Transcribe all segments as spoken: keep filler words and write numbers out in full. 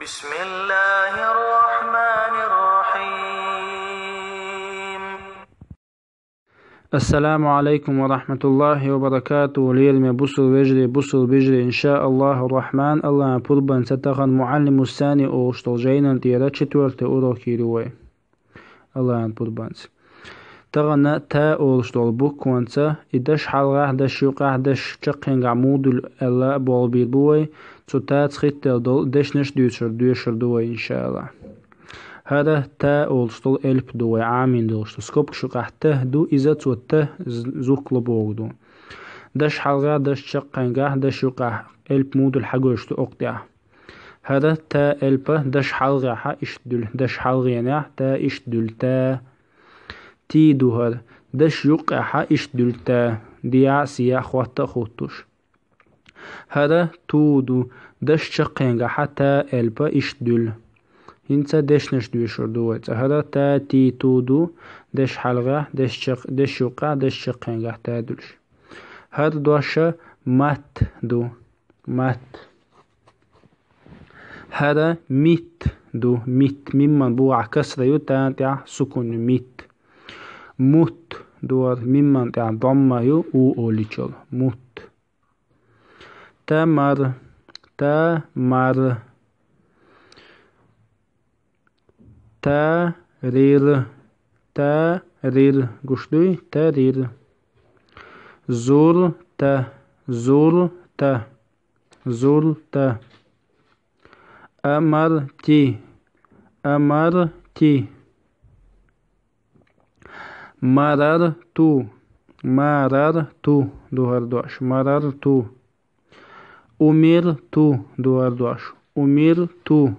بسم الله الرحمن الرحيم. Ассаламу алейкум ва рахматуллахи ва баракату. Лераме бусул вежарий, бусул бижарий, иншааллаху рахман, Аллахьан пурбанца тахан Муаллиму Сани олуш долу жайнан тӀера четвертый урок йийр ю вай. Аллахьан пурбанца. Тахана та олуш долу букванца и даш хьалхахь, даш юкъахь, даш чаккхенгахь муха дуьллу аьлла болх бийр бу вай, цу таца хӀиттал долу дешнаш дуьйцур доьшур ду вай, иншааллахь. ХӀара та олуш долу элп ду вай Ӏамийна долуш ду. Скобкаш юкъахь т ду, иза цо т з-, зухкало боху ду. Даш хьалхахь, даш чаккхенгахь, даш юкъахь элп муха дуьллу хьагойтуш ду окху тӀехь. ХӀара та элпа даш хьалхехьа иштта дуьллу, даш хьалхенехь та иштта дуьллу, та. Ти ду хӀара, даш юккъехьа иштта дуьллу, та. Дехьа а, сехьа а хӀотта а хуттуш. ХӀара ту ду, даш чаккхенгахьа та элпа иштта дуьллу. ХӀинца дешнаш доьшур ду вай цкъа. ХӀара та, ти, ту ду, даш хьалхехь, даш чакх-, даш юккъехь, даш чаккхенгахь та дуьллуш. ХӀара дош мат ду, мат. ХӀара мит ду, мит. Миман бухахь касра ю, тана тӀехь сукун ю, мит. Мут ду хӀара, миман тӀехь домма ю, у олучул. Мут. Тамар, тамар. Тарир, тарир. Гуш дуй? Тарир. Зурта, зурта, зурта. Амарти, амарти. Марарту, марарту. Ду хӀара дош. Марарту. Умирту, ду хӀара дош. Умирту.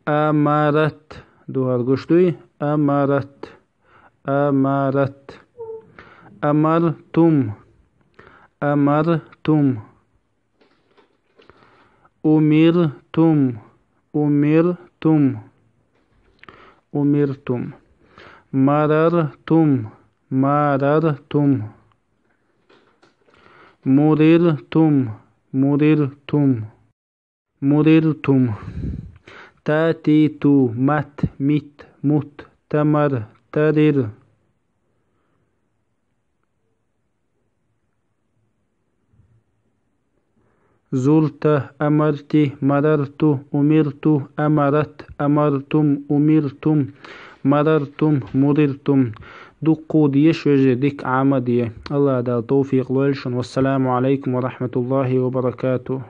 Амарат, ду хӀара, гуш дуй? Амарат, амарат. Амартум, амартум. Умиртум, умиртум. Умиртум. Марартум, марартум. Муриртум, муриртум. Муриртум. Та, ти, ту, мат, мит, мут, тамар, тарир. Зурта, амарти, марарту, умирту, амарат, амартум, умиртум, марартум, муриртум. Дуккха а деша, вежарий, дика Ӏама а де. Аллахь Дала товфикъ лойла шуна. Вассаламу алейкум ва рахматуллахи ва баракатух.